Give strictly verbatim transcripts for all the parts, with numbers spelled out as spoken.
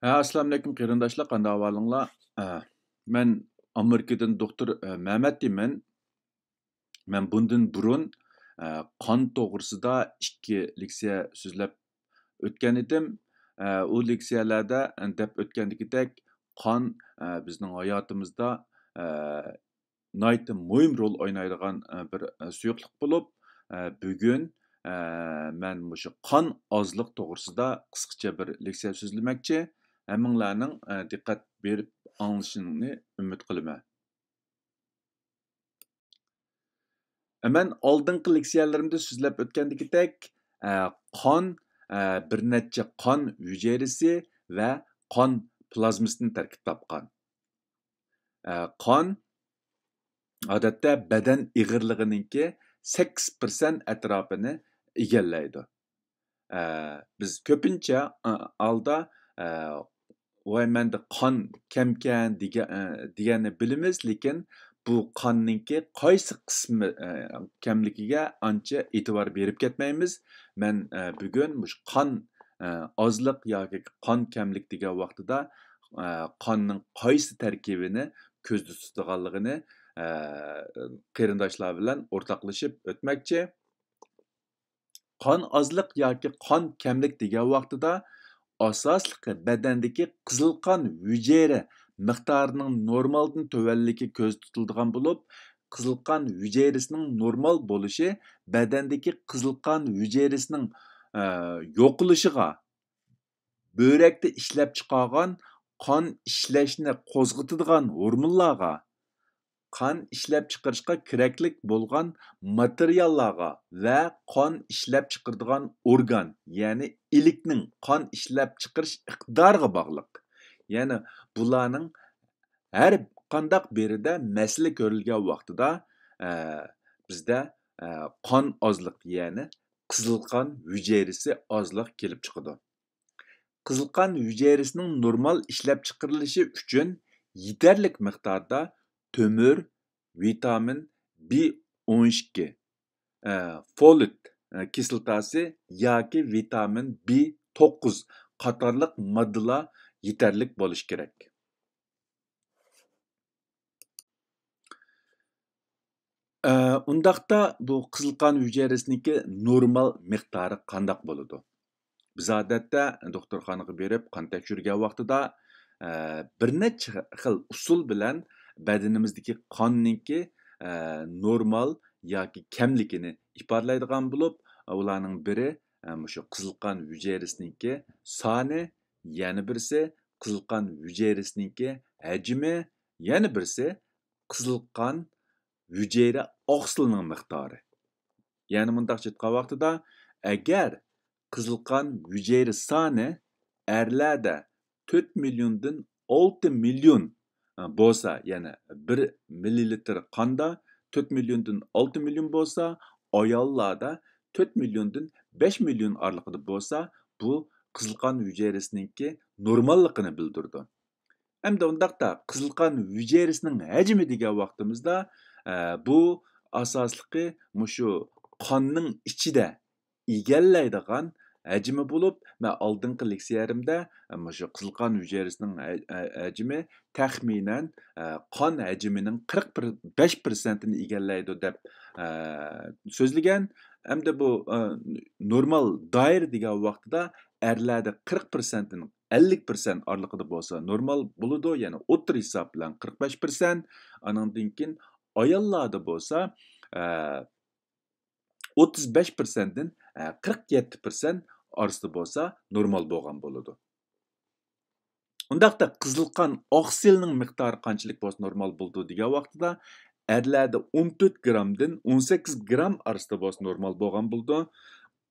ھە، ئەسسالامۇئەلەيكۇم قېرىنداشلار، قانداق ئەھۋالىڭلار؟ ئە، مەن ئامېرىكىدىن دوختۇر، ئە، مەمەت دېيمەن. مەن بۇندىن بۇرۇن، ئە، قان توغرىسىدا ئىككى لېكسىيە سۆزلەپ ئۆتكەن ئىدىم. ئە، ئۇ لېكسىيەلەردە دەپ ئۆتكەندىكىدەك، قان، ئە، بىزنىڭ ھاياتىمىزدا، ئە، ناھايىتى مۇھىم رول ئوينايدىغان، ئە، بىر، ئە، سۇيۇقلۇق بولۇپ، ئە، بۈگۈن، ئە، مەن مۇشۇ قان ئازلىق توغرىسىدا قىسقىچە بىر لېكسىيە سۆزلىمەكچى. ھەممىڭلارنىڭ، ئە، دىققەت بېرىپ ئاڭلىشىنى ئۈمىد قىلىمەن. مەن ئالدىنقى لېكسىيەلىرىمدە سۆزلەپ ئۆتكەندىكىدەك، ئە، قان، ئە، بىر نەچچە قان ھۈجەيرىسى ۋە قان پلازمىسىدىن تەركىب تاپقان. ئە، قان، ئادەتتە، بەدەن ئېغىرلىقىنىڭكى سەككىز پىرسەنت ئەتراپىنى ئىگىلەيدۇ. ئە، بىز كۆپىنچە، ئە، ھالدا، ئە، ۋاي، مەندە قان كەمكەن دېگە-، ئە، دېگەننى بىلىمىز، لېكىن بۇ قاننىڭكى قايسى قىسمى، ئە، كەملىكىگە ئانچە ئېتىبار بېرىپ كەتمەيمىز. مەن، ئە، بۈگۈن مۇشۇ قان، ئە، ئازلىق ياكى قان كەملىك دېگەن ۋاقتىدا، ئە، قاننىڭ قايسى تەركىبىنى كۆزدە تۇتىدىغانلىقىنى، ئە، قېرىنداشلار بىلەن ئورتاقلىشىپ ئۆتمەكچى. قان ئازلىق ياكى قان كەملىك دېگەن ۋاقتىدا، ئاساسلىقى بەدەندىكى قىزىل قان ھۈجەيرە مىقدارىنىڭ نورمالدىن تۆۋەنلىكى كۆزدە تۇتۇلىدىغان بولۇپ، قىزىل قان ھۈجەيرىسىنىڭ نورمال بولۇشى بەدەندىكى قىزىل قان ھۈجەيرىسىنىڭ، ئە، يوقىلىشىغا، بۆرەكتە ئىشلەپچىقارغان قان ئىشلەشنى قوزغىتىدىغان ھورمونلارغا، قان ئىشلەپچىقىرىشقا كېرەكلىك بولغان ماتېرىياللارغا ۋە قان ئىشلەپچىقىرىدىغان ئورگان، يەنى ئىلىكنىڭ قان ئىشلەپچىقىرىش ئىقتىدارىغا باغلىق. يەنى بۇلارنىڭ ھەر قانداق بىرىدە مەسىلە كۆرۈلگەن ۋاقتىدا، ئە، بىزدە، ئە، قان ئازلىق، يەنى قىزىل قان ھۈجەيرىسى ئازلىق كېلىپ چىقىدۇ. قىزىل قان ھۈجەيرىسىنىڭ نورمال ئىشلەپچىقىرىلىشى ئۈچۈن يېتەرلىك مىقداردا تۆمۈر، ۋىتامىن بى ئون ئىككى، ئە، فولات، ئە، كىسلاتاسى ياكى ۋىتامىن بى توققۇز قاتارلىق ماددىلار يېتەرلىك بولۇشى كېرەك. ئە، ئۇنداقتا بۇ قىزىل قان ھۈجەيرىسىنىڭكى نورمال مىقدارى قانداق بولىدۇ؟ بىز ئادەتتە دوختۇرخانىغا بېرىپ قان تەكشۈرگەن ۋاقتىدا، ئە، بىر نەچچە خىل ئۇسۇل بىلەن بەدىنىمىزدىكى قاننىڭكى، ئە، نورمال ياكى كەملىكىنى ئىپادىلەيدىغان بولۇپ، ئۇلارنىڭ بىرى، ئە، مۇشۇ قىزىل قان ھۈجەيرىسىنىڭكى سانى، يەنە بىرسى قىزىل قان ھۈجەيرىسىنىڭكى ھەجمى، يەنە بىرسى قىزىل قان ھۈجەيرە ئاقسىلىنىڭ مىقدارى. يەنى مۇنداقچە ئېيتقان ۋاقتىدا، ئەگەر قىزىل قان ھۈجەيرە سانى ئەرلەردە تۆت مىليوندىن ئالتە مىليون بولسا، يەنى بىر مىللىلىتىر قاندا تۆت مىليوندىن ئالتە مىليون بولسا، ئاياللاردا تۆت مىليوندىن بەش مىليون ئارىلىقىدا بولسا، بۇ قىزىل قان ھۈجەيرىسىنىڭكى نورماللىقىنى بىلدۈرىدۇ. ئەمدى ئۇنداقتا قىزىل قان ھۈجەيرىسىنىڭ ھەجمى دېگەن ۋاقتىمىزدا، ئە، بۇ ئاساسلىقى مۇشۇ قاننىڭ ئىچىدە ئىگىلەيدىغان ھەجمى بولۇپ، مەن ئالدىنقى لېكسىيەمدە، ئە، مۇشۇ قىزىل قان ھۈجەيرىسىنىڭ ھە-، ھە-، ھەجمى تەخمىنەن، ئە، قان ھەجمىنىڭ قىرىق بەش پىرسەنتىنى ئىگىلەيدۇ دەپ، ئە، سۆزلىگەن. ئەمدى بۇ، ئە، نورمال دائىرە دېگەن ۋاقتىدا ئەرلەردە قىرىق پىرسەنتتىن ئەللىك پىرسەنت ئارىلىقىدا بولسا نورمال بولىدۇ، يەنى ئوتتۇرا ھېساب بىلەن قىرىق بەش پىرسەنت. ئانىڭدىن كېيىن ئاياللاردا بولسا، ئە، ئوتتۇز بەش پىرسەنتتىن، ئە، قىرىق يەتتە پىرسەنت ئارىسىدا بولسا نورمال بولغان بولىدۇ. ئۇنداقتا قىزىل قان ئاقسىلىنىڭ مىقدارى قانچىلىك بولسا نورمال بولىدۇ دېگەن ۋاقتىدا، ئەرلەردە ئون تۆت گرامدىن ئون سەككىز گرام ئارىسىدا بولسا نورمال بولغان بولىدۇ.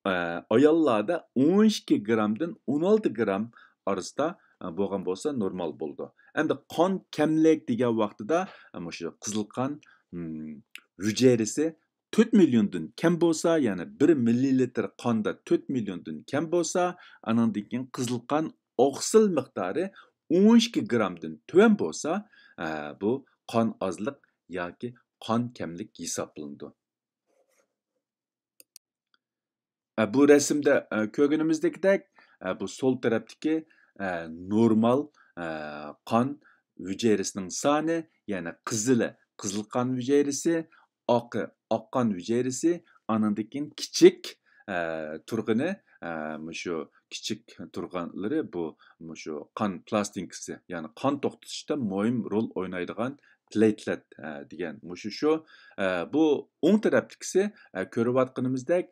ئە، ئاياللاردا ئون ئىككى گرامدىن ئون ئالتە گرام ئارىسىدا، ئە، بولغان بولسا نورمال بولىدۇ. ئەمدى قان كەملىك دېگەن ۋاقتىدا، ئە، مۇشۇ قىزىل قان، ھم، ھۈجەيرىسى تۆت مىليوندىن كەم بولسا، يەنى بىر مىللىلىتىر قاندا تۆت مىليوندىن كەم بولسا، ئانىڭدىن كېيىن قىزىل قان ئاقسىل مىقدارى ئون ئىككى گرامدىن تۆۋەن بولسا، ئە، بۇ قان ئازلىق ياكى قان كەملىك ھېسابلىنىدۇ. ئە، بۇ رەسىمدە، ئە، كۆرگىنىمىزدەكدەك، ئە، بۇ سول تەرەپتىكى، ئە، نورمال، ئە، قان ھۈجەيرىسىنىڭ سانى، يەنى قىزىلى قىزىل قان ھۈجەيرىسى، ئاقى ئاق قان ھۈجەيرىسى، ئانىڭدىن كېيىن كىچىك، ئە، تۇرغىنى، ئە، مۇشۇ كىچىك تۇرغانلىرى بۇ مۇشۇ قان پلاستىنكىسى، يەنى قان توختىتىشتا مۇھىم رول ئوينايدىغان پلېتلېت، ئە، دېگەن مۇشۇ شۇ. ئە، بۇ ئوڭ تەرەپتىكىسى، ئە، كۆرۈۋاتقىنىمىزدەك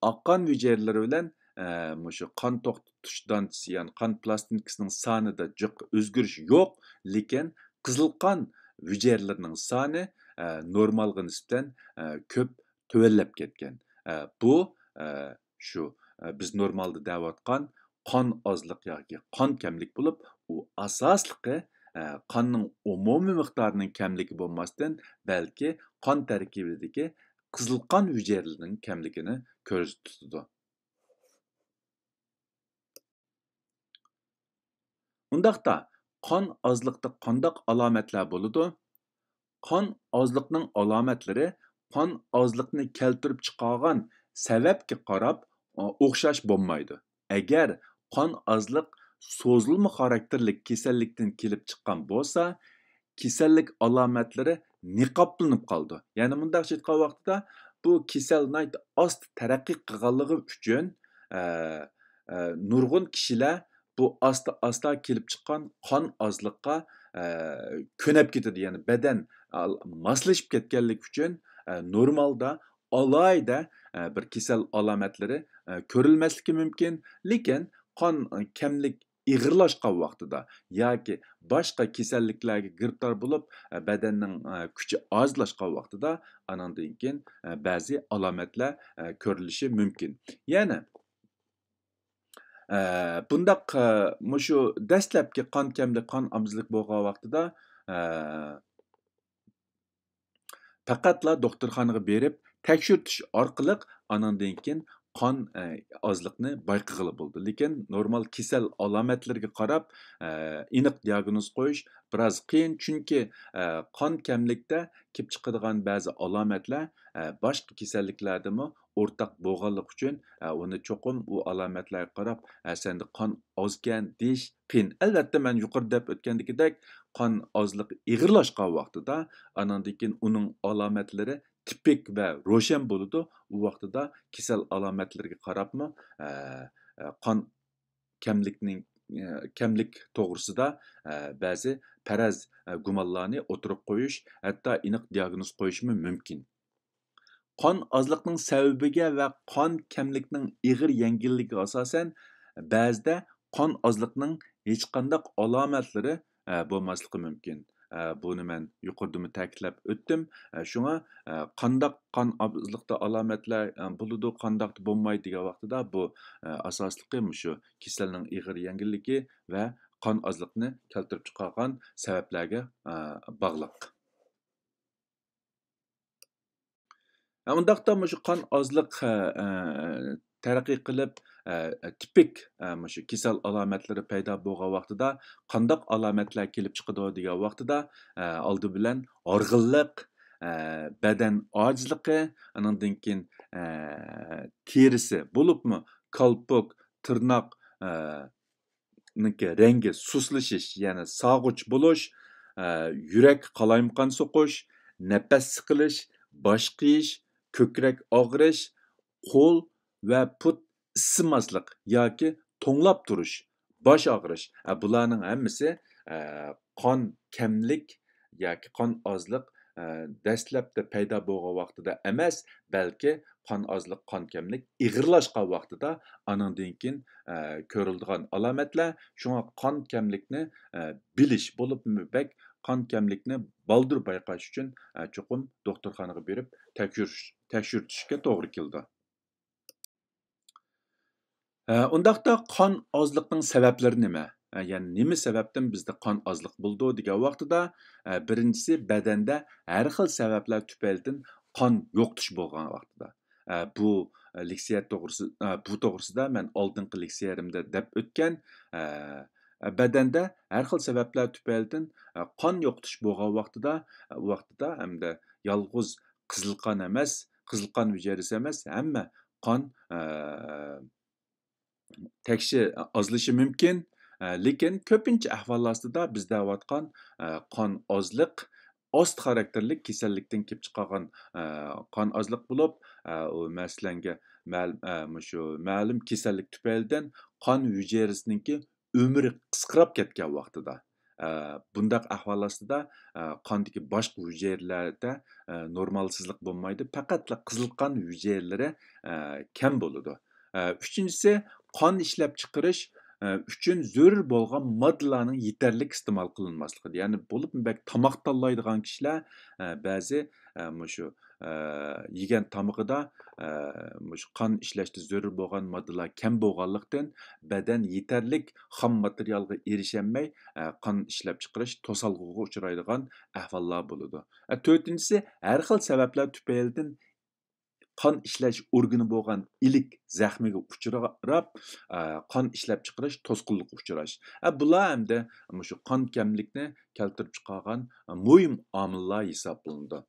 ئاق قان ھۈجەيرىلىرى بىلەن، ئە، مۇشۇ قان توختىتىش دانچىسى، يەنى قان پلاستىنكىسىنىڭ سانىدا جىق ئۆزگىرىش يوق، لېكىن قىزىل قان ھۈجەيرىلىرىنىڭ سانى، ئە، نورمالغا نىسبەتەن، ئە، كۆپ تۆۋەنلەپ كەتكەن. ئە، بۇ، ئە، شۇ، ئە، بىز نورمالدا دەۋاتقان قان ئازلىق ياكى قان كەملىك بولۇپ، ئۇ ئاساسلىقى، ئە، قاننىڭ ئومۇمىي مىقدارىنىڭ كەملىكى بولماستىن، بەلكى قان تەركىبىدىكى قىزىل قان ھۈجەيرىلىرىنىڭ كەملىكىنى كۆزدە تۇتىدۇ. ئۇنداقتا، قان ئازلىقتا قانداق ئالامەتلەر بولىدۇ؟ قان ئازلىقنىڭ ئالامەتلىرى قان ئازلىقنى كەلتۈرۈپ چىقارغان سەۋەبكە قاراپ، ئوخشاش بولمايدۇ. ئەگەر قان ئازلىق سوزۇلما خاراكتېرلىك كېسەللىكتىن كېلىپ چىققان بولسا، كېسەللىك ئالامەتلىرى نىقابلىنىپ قالىدۇ. يەنى مۇنداقچە ئېيتقان ۋاقتىدا، بۇ كېسەل ناھايىتى ئاستا تەرەققىي قىلغانلىقى ئۈچۈن، ئە، ئە، نۇرغۇن كىشىلەر بۇ ئاستا-ئاستا كېلىپ چىققان قان ئازلىققا، ئە، كۆنۈپ كېتىدۇ. يەنى بەدەن، ئا، ماسلىشىپ كەتكەنلىكى ئۈچۈن، ئە، نورمالدا ئالاھىدە، ئە، بىر كېسەل ئالامەتلىرى، ئە، كۆرۈلمەسلىكى مۇمكىن. لېكىن قان، ئە، كەملىك ئېغىرلاشقان ۋاقتىدا ياكى باشقا كېسەللىكلەرگە گىرىپتار بولۇپ، ئە، بەدەننىڭ، ئە، كۈچى ئازلاشقان ۋاقتىدا ئانىڭدىن كېيىن، ئە، بەزى ئالامەتلەر، ئە، كۆرۈلۈشى مۇمكىن. يەنى، ئە، بۇنداق، ئە، مۇشۇ دەسلەپكى قان كەملىك، قان ئازلىق بولغان ۋاقتىدا، ئە، پەقەتلا دوختۇرخانىغا بېرىپ تەكشۈرتۈش ئارقىلىق ئانىڭدىن كېيىن قان، ئە، ئازلىقنى بايقىغىلى بولىدۇ. لېكىن نورمال كېسەل ئالامەتلىرىگە قاراپ، ئە، ئېنىق دىياگنوز قويۇش بىراز قىيىن، چۈنكى، ئە، قان كەملىكتە كېلىپ چىقىدىغان بەزى ئالامەتلەر، ئە، باشقا كېسەللىكلەردىمۇ ئورتاق بولغانلىقى ئۈچۈن، ئە، ئۇنى چوقۇم ئۇ ئالامەتلەرگە قاراپ، ئە، سەندە قان ئازكەن دېيىش قىيىن. ئەلۋەتتە، مەن يۇقىرىدا دەپ ئۆتكەندىكىدەك، قان ئازلىقى ئېغىرلاشقان ۋاقتىدا، ئانىڭدىن كېيىن ئۇنىڭ ئالامەتلىرى تىپىك ۋە روشەن بولىدۇ. ئۇ ۋاقتىدا كېسەل ئالامەتلىرىگە قاراپمۇ، ئە، ئە، قان كەملىكنىڭ، ئە، كەملىك توغرىسىدا، ئە، بەزى پەرەز، ئە، گۇمانلارنى ئوتتۇرىغا قويۇش، ھەتتا ئېنىق دىياگنوز قويۇشمۇ مۇمكىن. قان ئازلىقنىڭ سەۋەبىگە ۋە قان كەملىكنىڭ ئېغىر يەڭگىللىكىگە ئاساسەن، بەزىدە قان ئازلىقنىڭ ھېچقانداق ئالامەتلىرى، ئە، بولماسلىقى مۇمكىن. ئە، بۇنى مەن يۇقىرىدىمۇ تەكىتلەپ ئۆتتۈم. ئە، شۇڭا، ئە، قانداق قان ئازلىقتا ئالامەتلەر، ئە، بولىدۇ، قانداقتا بولمايدۇ دېگەن ۋاقتىدا بۇ، ئە، ئاساسلىقى مۇشۇ كېسەلنىڭ ئېغىر يەڭگىللىكى ۋە قان ئازلىقنى كەلتۈرۈپ چىقارغان سەۋەبلەرگە، ئە، باغلىق. ئە، ئۇنداقتا مۇشۇ قان ئازلىق، ئە، ئە، تەرەققىي قىلىپ، ئە، ئە، تىپىك، ئە، مۇشۇ كېسەل ئالامەتلىرى پەيدا بولغان ۋاقتىدا قانداق ئالامەتلەر كېلىپ چىقىدۇ دېگەن ۋاقتىدا، ئە، ئالدى بىلەن ھارغىنلىق، ئە، بەدەن ئاجىزلىقى، ئانىڭدىن كېيىن، ئە، تېرىسى، بولۇپمۇ كالپۇك، تىرناق، ئە، نىڭكى رەڭگى سۇسلىشىش، يەنى ساغۇچ بولۇش، ئە، يۈرەك قالايمىقان سوقۇش، نەپەس سىقىلىش، باش قېيىش، كۆكرەك ئاغرىش، قول ۋە پۇت ئىسسىماسلىق ياكى توڭلاپ تۇرۇش، باش ئاغرىش. ئە، بۇلارنىڭ ھەممىسى، ئە، قان كەملىك ياكى قان ئازلىق، ئە، دەسلەپتە پەيدا بولغان ۋاقتىدا ئەمەس، بەلكى قان ئازلىق، قان كەملىك ئېغىرلاشقان ۋاقتىدا ئانىڭدىن كېيىن، ئە، كۆرۈلىدىغان ئالامەتلەر. شۇڭا قان كەملىكنى، ئە، بىلىش، بولۇپمۇ بەك قان كەملىكنى بالدۇر بايقاش ئۈچۈن، ئە، چوقۇم دوختۇرخانىغا بېرىپ تەكشۈرۈش، تەكشۈرتۈشكە توغرا كېلىدۇ. ئە، ئۇنداقتا قان ئازلىقنىڭ سەۋەبلىرى نېمە؟ ئە، يەنى نېمە سەۋەبتىن بىزدە قان ئازلىق بولىدۇ دېگەن ۋاقتىدا، ئە، بىرىنچىسى بەدەندە ھەر خىل سەۋەبلەر تۈپەيلىدىن قان يوقىتىش بولغان ۋاقتىدا. ئە، بۇ، ئە، لېكسىيە توغرىسى، ئە، بۇ توغرىسىدا مەن ئالدىنقى لېكسىيەمدە دەپ ئۆتكەن. ئە، بەدەندە ھەر خىل سەۋەبلەر تۈپەيلىدىن، ئە، قان يوقىتىش بولغان ۋاقتىدا، ئە، ۋاقتىدا ھەمدە يالغۇز قىزىل قان ئەمەس، قىزىل قان ھۈجەيرىسى ئەمەس، ھەممە قان، ئە، تەكشى ئازلىشى مۇمكىن. ئە، لېكىن كۆپىنچە ئەھۋال ئاستىدا بىز دەۋاتقان، ئە، قان ئازلىق ئاستا خاراكتېرلىك كېسەللىكتىن كېلىپ چىقارغان، ئە، قان ئازلىق بولۇپ، ئە، ئۇ مەسىلەنگە مەل-، ئە، مۇشۇ مەلۇم كېسەللىك تۈپەيلىدىن قان ھۈجەيرىسىنىڭكى ئۆمرى قىسقىراپ كەتكەن ۋاقتىدا، ئە، بۇنداق ئەھۋال ئاستىدا، ئە، قاندىكى باشقا ھۈجەيرىلەردە، ئە، نورمالسىزلىق بولمايدۇ، پەقەتلا قىزىل قان ھۈجەيرىلىرى، ئە، كەم بولىدۇ. ئە، ئۈچىنچىسى، قان ئىشلەپچىقىرىش، ئە، ئۈچۈن زۆرۈر بولغان ماددىلارنىڭ يېتەرلىك ئىستېمال قىلىنماسلىقىدا، يەنى بولۇپمۇ بەك تاماق تاللايدىغان كىشىلەر، ئە، بەزى، ئە، مۇشۇ، ئە، يېگەن تامىقىدا، ئە، مۇشۇ قان ئىشلەشتە زۆرۈر بولغان ماددىلار كەم بولغانلىقتىن، بەدەن يېتەرلىك خام ماتېرىيالغا ئېرىشەلمەي، ئە، قان ئىشلەپچىقىرىش توسالغۇغا ئۇچرايدىغان ئەھۋاللار بولىدۇ. ئە، تۆتىنچىسى، ھەر خىل سەۋەبلەر تۈپەيلىدىن قان ئىشلەش ئورگىنى بولغان ئىلىك زەخمىگە ئۇچراپ، ئە، قان ئىشلەپچىقىرىش توسقۇنلۇققا ئۇچراش. ئە، بۇلار ئەمدى مۇشۇ قان كەملىكنى كەلتۈرۈپ چىقارغان، ئە، مۇھىم ئامىللار ھېسابلىنىدۇ.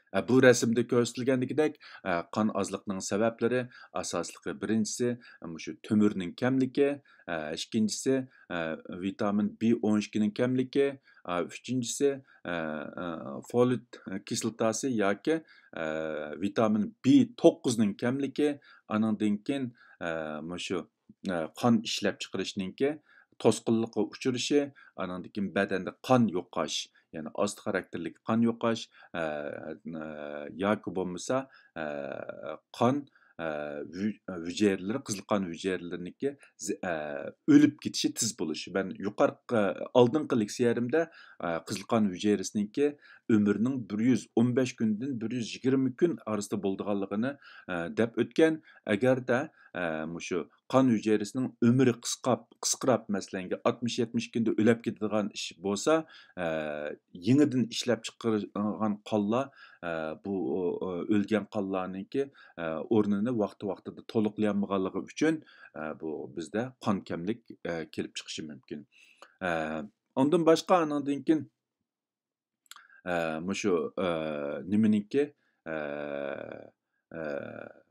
ئە، بۇ رەسىمدە كۆرسىتىلگەندىكىدەك، ئە، قان ئازلىقنىڭ سەۋەبلىرى ئاساسلىقى بىرىنچىسى، مۇشۇ تۆمۈرنىڭ كەملىكى، ئە، ئىككىنچىسى، ئە، ۋىتامىن بى ئون ئىككىنىڭ كەملىكى، ئە، ئۈچىنچىسى، ئە، ئە، فولات كىسلاتاسى ياكى، ئە، ۋىتامىن بى توققۇزنىڭ كەملىكى، ئانىڭدىن كېيىن، ئە، مۇشۇ، ئە، قان ئىشلەپچىقىرىشنىڭكى توسقۇنلۇققا ئۇچرىشى، ئانىڭدىن كېيىن بەدەندە قان يوقاش، يەنى ئاستا خاراكتېرلىك قان يوقاش، ئە، ئە، ياكى بولمىسا، ئە، قان، ئە، ھۈ-، ھۈجەيرىلىرى، قىزىل قان ھۈجەيرىلىرىنىڭكى زى-، ئە، ئۆلۈپ كېتىشى تېز بولۇشى. مەن يۇقىرىقى، ئالدىنقى لېكسىيەمدە، ئە، قىزىل قان ھۈجەيرىسىنىڭكى ئۆمرىنىڭ بىر يۈز ئون بەش كۈندىن بىر يۈز يىگىرمە كۈن ئارىسىدا بولىدىغانلىقىنى، ئە، دەپ ئۆتكەن. ئەگەردە، ئە، مۇشۇ قان ھۈجەيرىسىنىڭ ئۆمرى قىسقاپ، قىسقىراپ، مەسىلەنگە ئاتمىش يەتمىش كۈندە ئۆلۈپ كېتىدىغان ئىش بولسا، ئە، يېڭىدىن ئىشلەپ چىقىرىلغان قانلار، ئە، بۇ، ئۆ-، ئۆلگەن قانلارنىڭكى، ئە، ئورنىنى ۋاقتى ۋاقتىدا تولۇقلىيالمىغانلىقى ئۈچۈن، ئە، بۇ بىزدە قان كەملىك، ئە، كېلىپ چىقىشى مۇمكىن. ئە، ئۇندىن باشقا، ئانىڭدىن كېيىن، ئە، مۇشۇ، ئە، نېمىنىڭكى، ئە، ئە،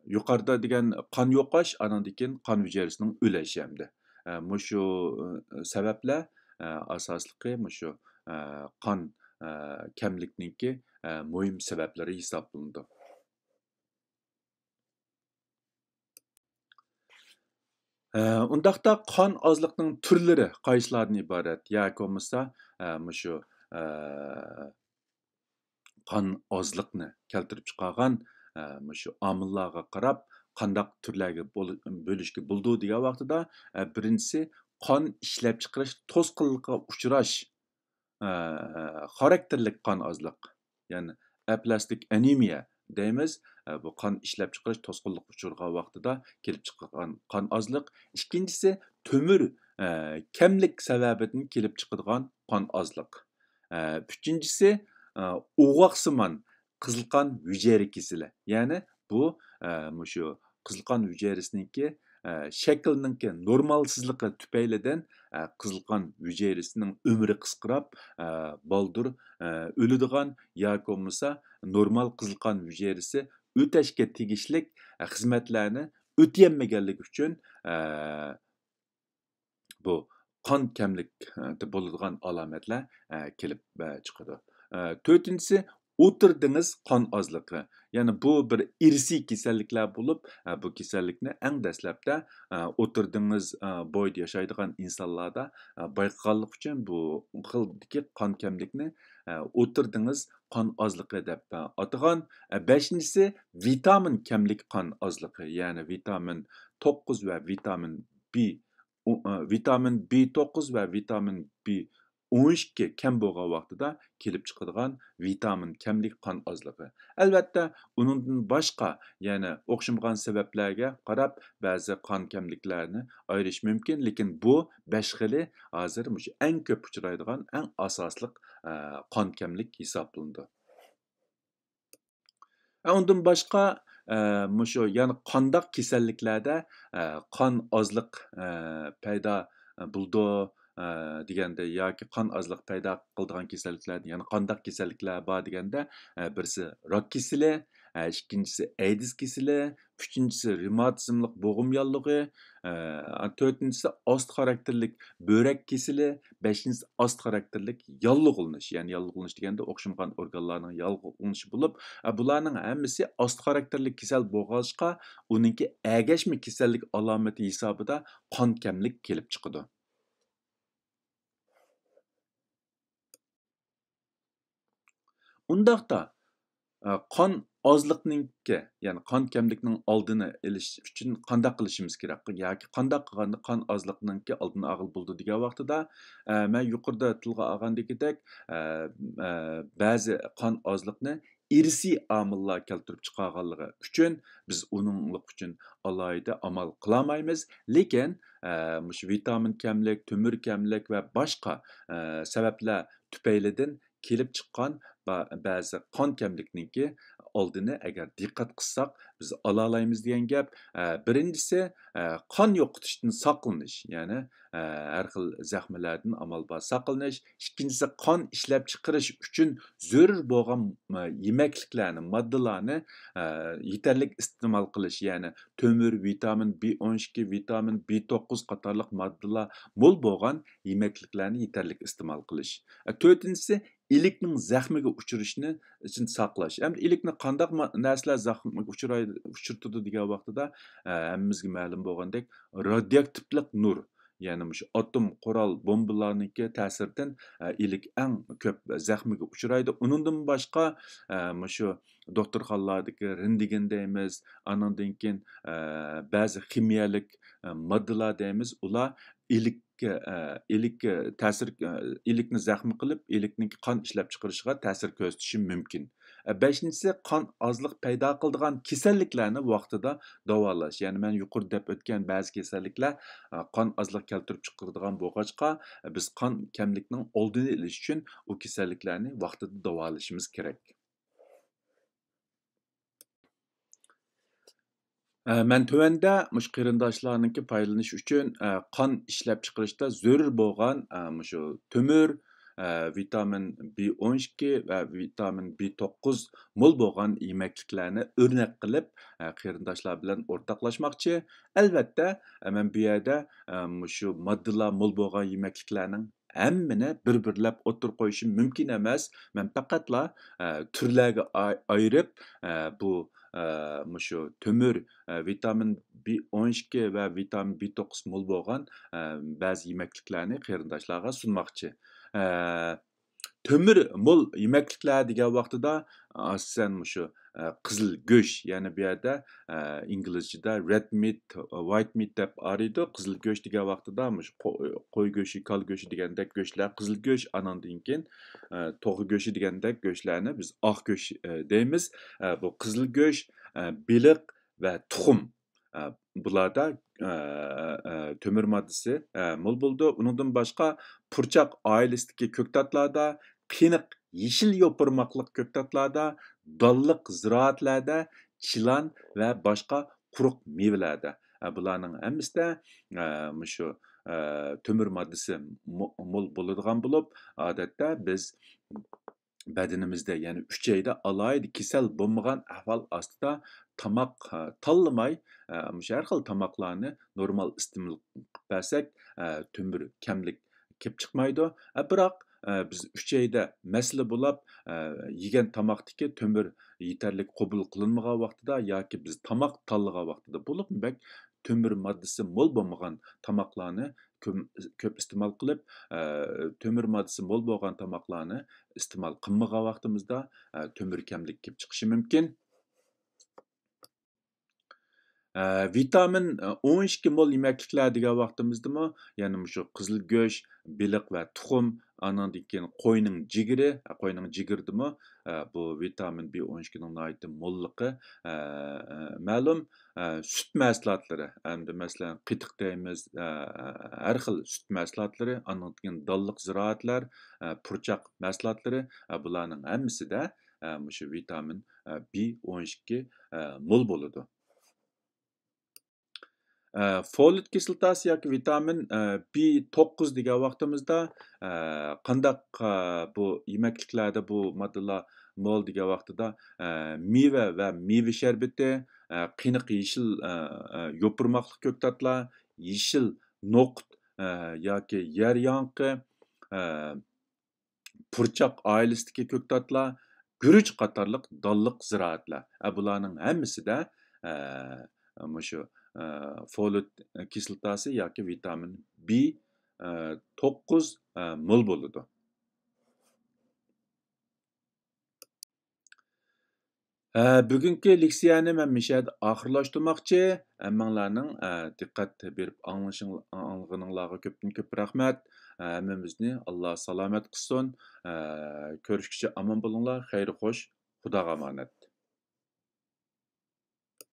يۇقىرىدا دېگەن قان يوقاش، ئانىڭدىن كېيىن قان ھۈجەيرىسىنىڭ ئۆلۈشى ئەمدى. ئە، مۇشۇ، ئە، سەۋەبلەر، ئە، ئاساسلىقى مۇشۇ، ئە، قان، ئە، كەملىكنىڭكى، ئە، مۇھىم سەۋەبلىرى ھېسابلىنىدۇ. ئە، ئۇنداقتا قان ئازلىقنىڭ تۈرلىرى قايسىلاردىن ئىبارەت؟ ياكى بولمىسا، ئە، مۇشۇ، ئە، قان ئازلىقنى كەلتۈرۈپ چىقارغان، ئە، مۇشۇ ئامىللارغا قاراپ قانداق تۈرلەرگە بۆل-، بۆلۈشكە بولىدۇ دېگەن ۋاقتىدا، ئە، بىرىنچىسى قان ئىشلەپچىقىرىش توسقۇنلۇقىغا ئۇچراش، ئە، خاراكتېرلىك قان ئازلىق، يەنى ئەپلاستىك ئانېمىيە دەيمىز. ئە، بۇ قان ئىشلەپچىقىرىش توسقۇنلۇققا ئۇچرىغان ۋاقتىدا كېلىپ چىقىدىغان قان ئازلىق. ئىككىنچىسى تۆمۈر، ئە، كەملىك سەۋەبىدىن كېلىپ چىقىدىغان قان ئازلىق. ئە، ئۈچىنچىسى، ئە، ئوغۇقسىمان قىزىل قان ھۈجەيرە كېسىلى. يەنى بۇ، ئە، مۇشۇ قىزىل قان ھۈجەيرىسىنىڭكى، ئە، شەكلىنىڭكى نورمالسىزلىقى تۈپەيلىدىن، ئە، قىزىل قان ھۈجەيرىسىنىڭ ئۆمرى قىسقىراپ، ئە، بالدۇر، ئە، ئۆلىدىغان ياكى بولمىسا نورمال قىزىل قان ھۈجەيرىسى ئۆتەشكە تېگىشلىك، ئە، خىزمەتلەرنى ئۆتىيەلمىگەنلىكى ئۈچۈن، ئە، بۇ قان كەملىك، ئە، بولىدىغان ئالامەتلەر، ئە، كېلىپ، ئە، چىقىدۇ. ئە، تۆتىنچىسى، ئوتتۇرا دېڭىز قان ئازلىقى. يەنى بۇ بىر ئىرسىي كېسەللىكلەر بولۇپ، ئە، بۇ كېسەللىكنى ئەڭ دەسلەپتە، ئە، ئوتتۇرا دېڭىز، ئە، بويىدا ياشايدىغان ئىنسانلاردا، ئە، بايقىغانلىقى ئۈچۈن بۇ خىلدىكى قان كەملىكنى، ئە، ئوتتۇرا دېڭىز قان ئازلىقى دەپ، ئە، ئاتىغان. ئە، بەشىنچىسى، ۋىتامىن كەملىك قان ئازلىقى، يەنى ۋىتامىن توققۇز ۋە ۋىتامىن بى ئۇ، ئە، ۋىتامىن بى توققۇز ۋە ۋىتامىن بى ئون ئىككى كەم بولغان ۋاقتىدا كېلىپ چىقىدىغان ۋىتامىن كەملىك قان ئازلىقى. ئەلۋەتتە، ئۇنىڭدىن باشقا يەنە ئوخشىمىغان سەۋەبلەرگە قاراپ بەزى قان كەملىكلەرنى ئايرىش مۇمكىن، لېكىن بۇ بەش خىلى ھازىر مۇشۇ ئەڭ كۆپ ئۇچرايدىغان ئەڭ ئاساسلىق، ئە، قان كەملىك ھېسابلىنىدۇ. ئە، ئۇندىن باشقا، ئە، مۇشۇ يەنە قانداق كېسەللىكلەردە، ئە، قان ئازلىق، ئە، پەيدا بولىدۇ، ئە، دېگەندە ياكى قان ئازلىق پەيدا قىلىدىغان كېسەللىكلەردە يەنە قانداق كېسەللىكلەر بار دېگەندە، ئە، بىرسى راك كېسىلى، ئىككىنچىسى ئەيدىز كېسىلى، ئۈچىنچىسى رېماتىزملىق بوغۇم ياللۇغى، ئە، تۆتىنچىسى ئاست خاراكتېرلىك بۆرەك كېسىلى، بەشىنچىسى ئاست خاراكتېرلىك ياللۇغلىنىش. يەنى ياللۇغلىنىش دېگەندە ئوخشىمىغان ئورگانلارنىڭ ياللۇغلىنىشى بولۇپ، ئە، بۇلارنىڭ ھەممىسى ئاست خاراكتېرلىك كېسەل بولغاچقا، ئۇنىڭكى ئەگەشمە كېسەللىك ئالامىتى ھېسابىدا قان كەملىك كېلىپ چىقىدۇ. ئۇنداقتا، ئە، قان ئازلىقنىڭكى، يەنى قان كەملىكنىڭ ئالدىنى ئېلىش ئۈچۈن قانداق قىلىشىمىز كېرەك؟ ياكى قانداق قىلغاندا قان ئازلىقنىڭكى ئالدىنى ئالغىلى بولىدۇ دېگەن ۋاقتىدا، ئە، مەن يۇقىرىدا تىلغا ئالغاندىكىدەك، ئە، ئە، بەزى قان ئازلىقنى ئىرسىي ئامىللار كەلتۈرۈپ چىقارغانلىقى ئۈچۈن بىز ئۇنىڭلىق ئۈچۈن ئالاھىدە ئامال قىلالمايمىز. لېكىن، ئە، مۇشۇ ۋىتامىن كەملىك، تۆمۈر كەملىك ۋە باشقا، ئە، سەۋەبلەر تۈپەيلىدىن كېلىپ چىققان با-، بەزى قان كەملىكنىڭكى ئالدىنى ئەگەر دىققەت قىلساق، بىز ئالالايمىز دېگەن گەپ. ئە، بىرىنچىسى، ئە، قان يوقىتىشتىن ساقلىنىش، يەنى، ئە، ھەر خىل زەخمىلەردىن ئامال بار ساقلىنىش. ئىككىنچىسى، قان ئىشلەپچىقىرىش ئۈچۈن زۆرۈر بولغان، ئە، يېمەكلىكلەرنى، ماددىلارنى، ئە، يېتەرلىك ئىستېمال قىلىش، يەنى تۆمۈر، ۋىتامىن بى ئون ئىككى، ۋىتامىن بى توققۇز قاتارلىق ماددىلار مول بولغان يېمەكلىكلەرنى يېتەرلىك ئىستېمال قىلىش. ئە، تۆتىنچىسى، ئىلىكنىڭ زەخمىگە ئۇچرىشىنى ئىچىدە ساقلاش. ئەمدى ئىلىكنى قانداق ما-، نەرسىلەر زەخمىگە ئۇچراي-، ئۇچرىتىدۇ دېگەن ۋاقتىدا، ئە، ھەممىمىزگە مەلۇم بولغاندەك، رادىيوئاكتىپلىق نۇر، يەنى مۇشۇ ئاتوم قورال بومبىلارنىڭكى تەسىرىدىن، ئە، ئىلىك ئەڭ كۆپ زەخمىگە ئۇچرايدۇ. ئۇنىڭدىن باشقا، ئە، مۇشۇ دوختۇرخانىلاردىكى رېنتگېن دەيمىز، ئانىڭدىن كېيىن، ئە، بەزى خىمىيەلىك، ئە، ماددىلار دەيمىز، ئۇلار ئىلىككە، ئە، ئىلىككە تەسىر، ئە، ئىلىكنى زەخمى قىلىپ، ئىلىكنىڭكى قان ئىشلەپچىقىرىشىغا تەسىر كۆرسىتىشى مۇمكىن. ئە، بەشىنچىسى، قان ئازلىق پەيدا قىلىدىغان كېسەللىكلەرنى ۋاقتىدا داۋالاش. يەنى مەن يۇقىرىدا دەپ ئۆتكەن بەزى كېسەللىكلەر، ئە، قان ئازلىق كەلتۈرۈپ چىقىرىدىغان بولغاچقا، بىز قان كەملىكنىڭ ئالدىنى ئېلىش ئۈچۈن ئۇ كېسەللىكلەرنى ۋاقتىدا داۋالىشىمىز كېرەك. ئە، مەن تۆۋەندە مۇشۇ قېرىنداشلارنىڭكى پايدىلىنىش ئۈچۈن، ئە، قان ئىشلەپچىقىرىشتا زۆرۈر بولغان، ئە، مۇشۇ تۆمۈر، ئە، ۋىتامىن بى ئون ئىككى ۋە ۋىتامىن بى توققۇز مول بولغان يېمەكلىكلەرنى ئۆرنەك قىلىپ، ئە، قېرىنداشلار بىلەن ئورتاقلاشماقچى. ئەلۋەتتە، ئە، مەن بۇ يەردە، ئە، مۇشۇ ماددىلار مول بولغان يېمەكلىكلەرنىڭ ھەممىنى بىر-بىرلەپ ئوتتۇرىغا قويۇشۇم مۇمكىن ئەمەس. مەن پەقەتلا، ئە، تۈرلەرگە ئاي-، ئايرىپ، ئە، بۇ، ئە، مۇشۇ تۆمۈر، ئە، ۋىتامىن بى ئون ئىككى ۋە ۋىتامىن بى توققۇز مول بولغان، ئە، بەزى يېمەكلىكلەرنى قېرىنداشلارغا سۇنماقچى. ئە، تۆمۈر مول يېمەكلىكلەر دېگەن ۋاقتىدا، ئاساسەن مۇشۇ، ئە، قىزىل گۆش، يەنى بۇ يەردە، ئە، ئىنگلىزچىدا red meat، white meat دەپ ئايرىيدۇ. قىزىل گۆش دېگەن ۋاقتىدا مۇشۇ قو-، قوي گۆشى، كالا گۆشى دېگەندەك گۆشلەر، قىزىل گۆش، ئاناندىن كېيىن، ئە، توخۇ گۆشى دېگەندەك گۆشلەرنى بىز ئاق گۆش، ئە، دەيمىز. ئە، بۇ قىزىل گۆش، ئە، بېلىق ۋە تۇخۇم، ئە، بۇلاردا، ئە، ئە، تۆمۈر ماددىسى، ئە، مول بولىدۇ. ئۇنىڭدىن باشقا پۇرچاق ئائىلىسىدىكى كۆكتاتلاردا، قېنىق يېشىل يوپۇرماقلىق كۆكتاتلاردا، دانلىق زىرائەتلەردە، چىلان ۋە باشقا قۇرۇق مېۋىلەردە، ئە، بۇلارنىڭ ھەممىسىدە، ئە، مۇشۇ، ئە، تۆمۈر ماددىسى مو-، مول بولىدىغان بولۇپ، ئادەتتە بىز بەدىنىمىزدە، يەنى ئۈچەيدە ئالاھىدە كېسەل بولمىغان ئەھۋال ئاستىدا تاماق، ئە، تاللىماي، ئە، مۇشۇ ھەر خىل تاماقلارنى نورمال ئىستېمال قىلىپ بەرسەك، ئە، تۆمۈر كەملىك كېلىپ چىقمايدۇ. ئە، بىراق، ئە، بىز ئۈچەيدە مەسىلە بولاپ، ئە، يېگەن تاماقتىكى تۆمۈر يېتەرلىك قوبۇل قىلىنمىغان ۋاقتىدا ياكى بىز تاماق تاللىغان ۋاقتىدا بولۇپمۇ بەك تۆمۈر ماددىسى مول بولمىغان تاماقلارنى كۆم-، كۆپ ئىستېمال قىلىپ، ئە، تۆمۈر ماددىسى مول بولغان تاماقلارنى ئىستېمال قىلمىغان ۋاقتىمىزدا، ئە، تۆمۈر كەملىك كېلىپ چىقىشى مۇمكىن. ئە، ۋىتامىن، ئە، ئون ئىككى مول يېمەكلىكلەر دېگەن ۋاقتىمىزدىمۇ، يەنى مۇشۇ قىزىل گۆش، بېلىق ۋە تۇخۇم، ئانىڭدىن كېيىن قوينىڭ جىگىرى، ئە، قوينىڭ جىگىرىدىمۇ، ئە، بۇ ۋىتامىن بى ئون ئىككىنىڭ ناھايىتى موللۇقى، ئە، ئە، مەلۇم. ئە، سۈت مەھسۇلاتلىرى، ئەمدى مەسىلەن، قېتىق دەيمىز، ئە، ھەر خىل سۈت مەھسۇلاتلىرى، ئانىڭدىن كېيىن دانلىق زىرائەتلەر، ئە، پۇرچاق مەھسۇلاتلىرى، ئە، بۇلارنىڭ ھەممىسىدە، ئە، مۇشۇ ۋىتامىن، ئە، بى ئون ئىككى، ئە، مول بولىدۇ. ئە، فولات كىسلاتاسى ياكى ۋىتامىن، ئە، بى توققۇز دېگەن ۋاقتىمىزدا، ئە، قانداق، ئە، بۇ يېمەكلىكلەردە بۇ ماددىلار مول دېگەن ۋاقتىدا، ئە، مېۋە ۋە مېۋە شەربىتى، ئە، قېنىق يېشىل، ئە، ئە، يوپۇرماقلىق كۆكتاتلار، يېشىل نوقۇت، ئە، ياكى يەر ياڭىقى، ئە، پۇرچاق ئائىلىسىدىكى كۆكتاتلار، گۈرۈچ قاتارلىق دانلىق زىرائەتلەر. ئە، بۇلارنىڭ ھەممىسىدە، ئە، مۇشۇ، ئە، فولات كىسلاتاسى ياكى ۋىتامىن بى، ئە، توققۇز، ئە، مول بولىدۇ. ھە، بۈگۈنكى لېكسىيەنى مەن مۇشۇ يەردە ئاخىرلاشتۇرماقچى. ھەممىڭلارنىڭ، ئە، دىققەت بېرىپ ئاڭلىشىڭ-، ئاڭلىغىنىڭلارغا كۆپتىن كۆپ رەھمەت. ھەممىمىزنى ئاللا سالامەت قىلسۇن. ئە، كۆرۈشكىچە ئامان بولۇڭلار. خەير خوش. خۇداغا ئامانەت.